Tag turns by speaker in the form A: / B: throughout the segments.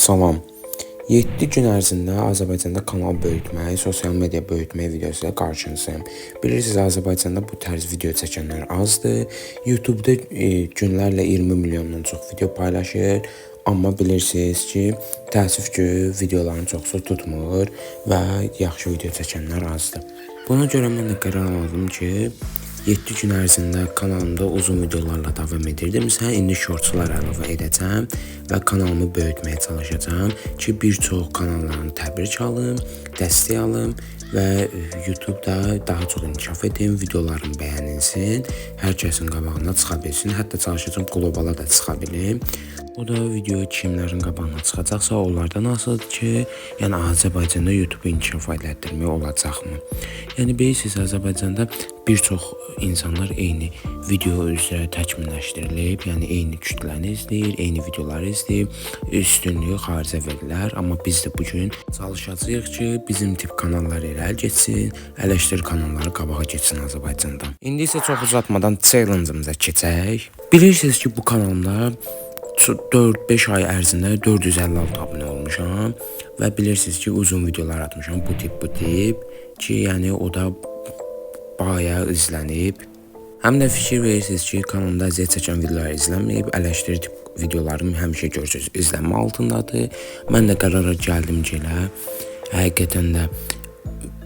A: Salam. 7 gün ərzində Azərbaycanda kanal böyütmək, sosial media böyütmək videosu ilə qarşınızdayım. Bilirsiniz, Azərbaycanda bu tərz video çəkənlər azdır. YouTube-da günlərlə 20 milyondan çox video paylaşır. Amma bilirsiniz ki, təəssüf ki, videoların çoxu tutmur və yaxşı video çəkənlər azdır. Buna görə mən də qərar aldım ki, 7 gün ərzində kanalımda uzun videolarla davam edirdim. Isə indi shortslar əlavə edəcəm və kanalımı böyütməyə çalışacağam ki, bir çox kanalların təbrik alım, dəstək alım və YouTube-da daha çox inkişaf edim, videolarım bəyənilsin, hər kəsin qabağına çıxa bilsin, hətta çalışacağam qlobala da çıxa bilim. O da video kimlərin qabağına çıxacaqsa onlardan asılıdır ki, yəni Azərbaycanda YouTube inkişaf elətdirmək olacaqmı? Yəni bilirsiniz, Azərbaycanda bir çox insanlar eyni video üzrə təkmilləşdirilib, yəni eyni kütləni izləyir, eyni videoları izləyir, üstünlüyü xaricə verirlər, amma biz də bu gün çalışacağıq ki, bizim tip kanallar irəli getsin, eleştiri kanalları qabağa getsin Azərbaycanda. İndi isə çox uzatmadan challenge-ımıza keçək. Bilirsiniz ki, bu kanalımda 4-5 ay ərzində 456 abunə olmuşam və bilirsiniz ki, uzun videolar atmışam bu tip ki, yəni o da bayağı izlənib. Həm də fikir verirsiniz ki, kanalımda əziyyət çəkən videolar izlənməyib, eleştiri tip videolarım həmişə görürsünüz izlənmə altındadır. Mən də qərara gəldim ki, elə həqiqətən də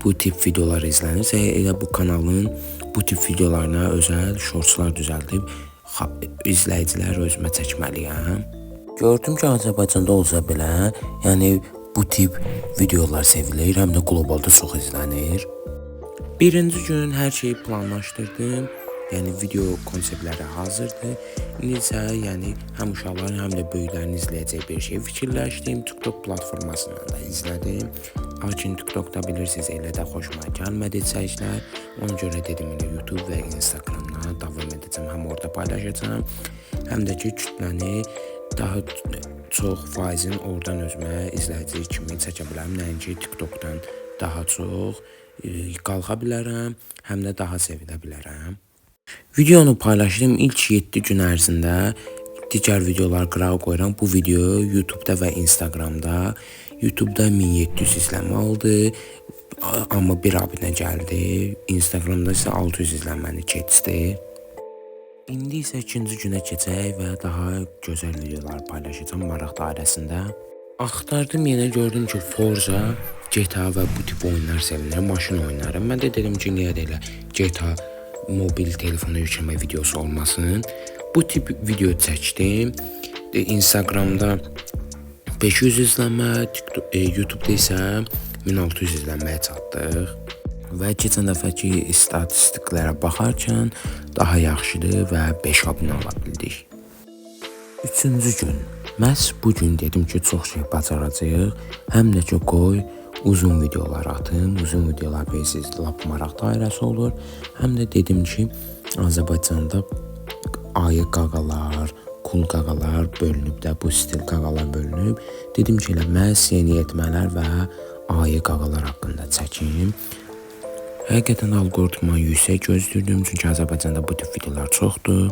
A: bu tip videolar izlənirsə, elə bu kanalın bu tip videolarına özəl shortslar düzəldib izləyicilər özümə çəkməliyəm. Gördüm ki, Azərbaycanda olsa belə, yəni bu tip videolar sevilir, həm də qlobalda çox izlənir. Birinci gün hər şeyi planlaşdırdım. Yəni video konseptləri hazırdır. İndi isə yəni həm uşaqların, həm də böyüklərin izləyəcəyi bir şey fikirləşdim. TikTok platformasından da izlədim. Lakin TikTokda bilirsiniz elə də xoşuma gəlmədi içəriklər. Ona görə dedim elə YouTube və Instagramda davam edəcəm. Həm orada paylaşacağam, həm də ki kütləni daha çox faizin oradan özümə izləyici kimi çəkə bilərəm. Nəinki TikTokdan daha çox qalxa bilərəm, həm də daha sevilə bilərəm. Videonu paylaşdım. İlk 7 gün ərzində digər videolar qırağa qoyuram. Bu video YouTube-da və Instagramda. YouTube-da 1700 izlənmə aldı. Amma bir abunə gəldi. Instagramda isə 600 izlənməni keçdi. İndi isə ikinci günə keçək və daha gözəl videolar paylaşacağam maraq dairəsində. Axtardım, yenə gördüm ki, Forza, GTA və bu tip oyunlar sevilir, maşın oyunları. Mən də dedim ki, niyə də elə GTA mobil telefona yükləmə videosu olmasın. Bu tip video çəkdim. Instagramda 500 izlənmə, YouTube'da isə 1600 izlənməyə çatdıq. Və keçən dəfəki statistiklərə baxarkən daha yaxşıdır və 5 abunə ala bildik. Üçüncü gün. Məhz bu gün dedim ki, çox şey bacaracağıq. Həm də ki, qoy uzun videolar atım. Uzun videolar bilirsiniz, lap maraq dairəsi olur. Həm də dedim ki, Azərbaycanda ayı qağalar, kul qağalar bölünüb də, bu stil qağalar bölünüb. Dedim ki, elə məhz yeniyetmələr və ayı qağalar haqqında çəkim. Həqiqətən alqoritmanı yüksək gözləyirdim, çünki Azərbaycanda bu tip videolar çoxdur.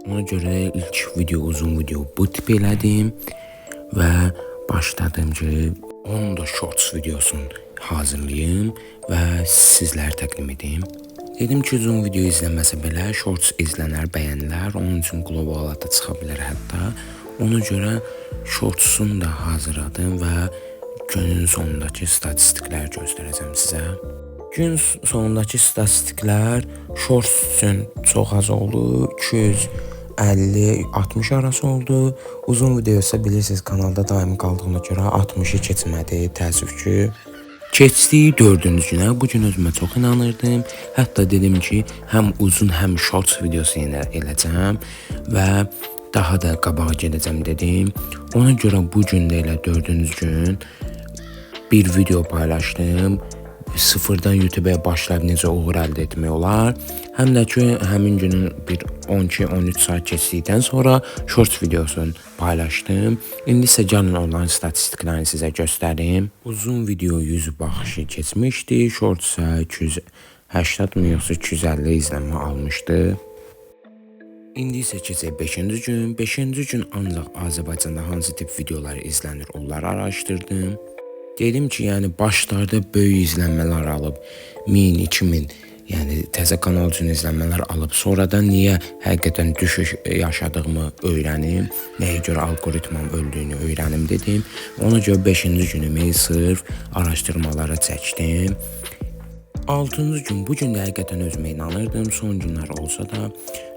A: Ona görə ilk video, uzun video bu tip elədim və başladım ki, onun da shorts videosunu hazırlayım və sizlərə təqdim edim. Dedim ki, uzun video izlənməsə belə shorts izlənər, bəyənilər, onun üçün qlobala da çıxa bilər hətta. Ona görə shortsunu da hazırladım və günün sonundakı statistikləri göstərəcəm sizə. Gün sonundakı statistiklər shorts üçün çox az oldu. 250-60 arası oldu. Uzun video isə bilirsiniz kanalda daimi qaldığına görə 60-ı keçmədi, təəssüf ki. Keçdik dördüncü günə. Bu gün özümə çox inanırdım. Hətta dedim ki, həm uzun, həm shorts videosu yenə eləcəm və daha da qabağa gedəcəm dedim. Ona görə bu gün də elə dördüncü gün bir video paylaşdım. Sıfırdan YouTube-ə başlayıb necə uğur əldə etmək olar. Həm də ki, həmin günün bir 12-13 saat keçdikdən sonra shorts videosunu paylaşdım. İndi isə gəlin onların statistiklərini sizə göstərim. Uzun video 100 baxışı keçmişdi. Shorts isə 280 mı yoxsa 250 izlənmə almışdı. İndi isə keçək 5-ci gün. 5-ci gün ancaq Azərbaycanda hansı tip videolar izlənir, onları araşdırdım. Dedim ki, yəni başlarda böyük izlənmələr alıb 1000, 2000, yəni təzə kanal üçün izlənmələr alıb, sonradan niyə həqiqətən düşüş yaşadığımı öyrənim, nəyə görə alqoritmam öldüyünü öyrənim dedim. Ona görə 5-ci günümü sırf araşdırmalara çəkdim. 6-cı gün, bu gün də həqiqətən özümə inanırdım. Son günlər olsa da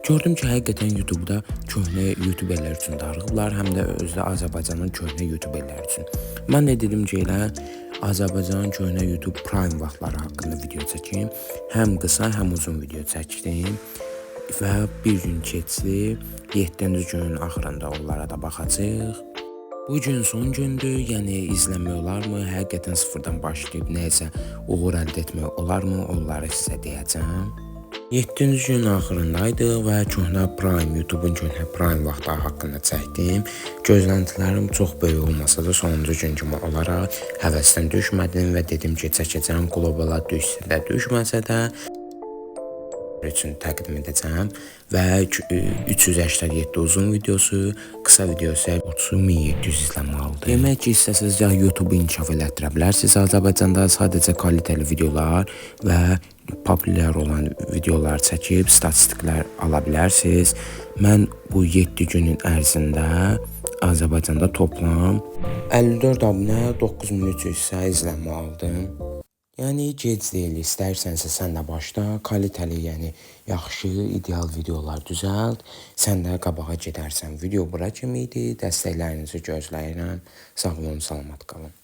A: gördüm ki, həqiqətən YouTube-da köhnə YouTuberlər üçün darıxıblar, həm də özdə Azərbaycanın köhnə YouTuberlər üçün. Mən də dedim ki, elə Azərbaycanın köhnə YouTube Prime vaxtları haqqında video çəkim. Həm qısa, həm uzun video çəkdim. Və bir gün keçdi. 7-ci günün axırında onlara da baxacağıq. Bu gün son gündür, yəni izlənmək olarmı? Həqiqətən sıfırdan başlayıb nəyisə uğur əldə etmək olarmı? Onları sizə deyəcəm. 7-ci günün axırındaydı və köhnə Prime, YouTube-un köhnə Prime vaxtları haqqında çəkdim. Gözləntilərim çox böyük olmasa da sonuncu gün kimi olaraq həvəsdən düşmədim və dedim ki, çəkəcəm, qlobala düşsə də, düşməsə də üçün təqdim edəcəm və 387 uzun videosu, qısa videosu 3700 izlənmə aldı. Demək ki, istəsəniz ya YouTube-u inkişaf elətdirə bilərsiniz. Azərbaycanda sadəcə kaliteli videolar və populyar olan videolar çəkib statistiklər ala bilərsiniz. Mən bu 7 günün ərzində Azərbaycanda toplam 54 abunə, 9300 isə izlənmə aldım. Yəni gec deyil, istərsənsə sən də başla, kaliteli, yəni yaxşı, ideal videolar düzəlt, sən də qabağa gedərsən. Video bura kimi idi, dəstəklərinizi gözləyirəm. Sağ olun, salamat qalın.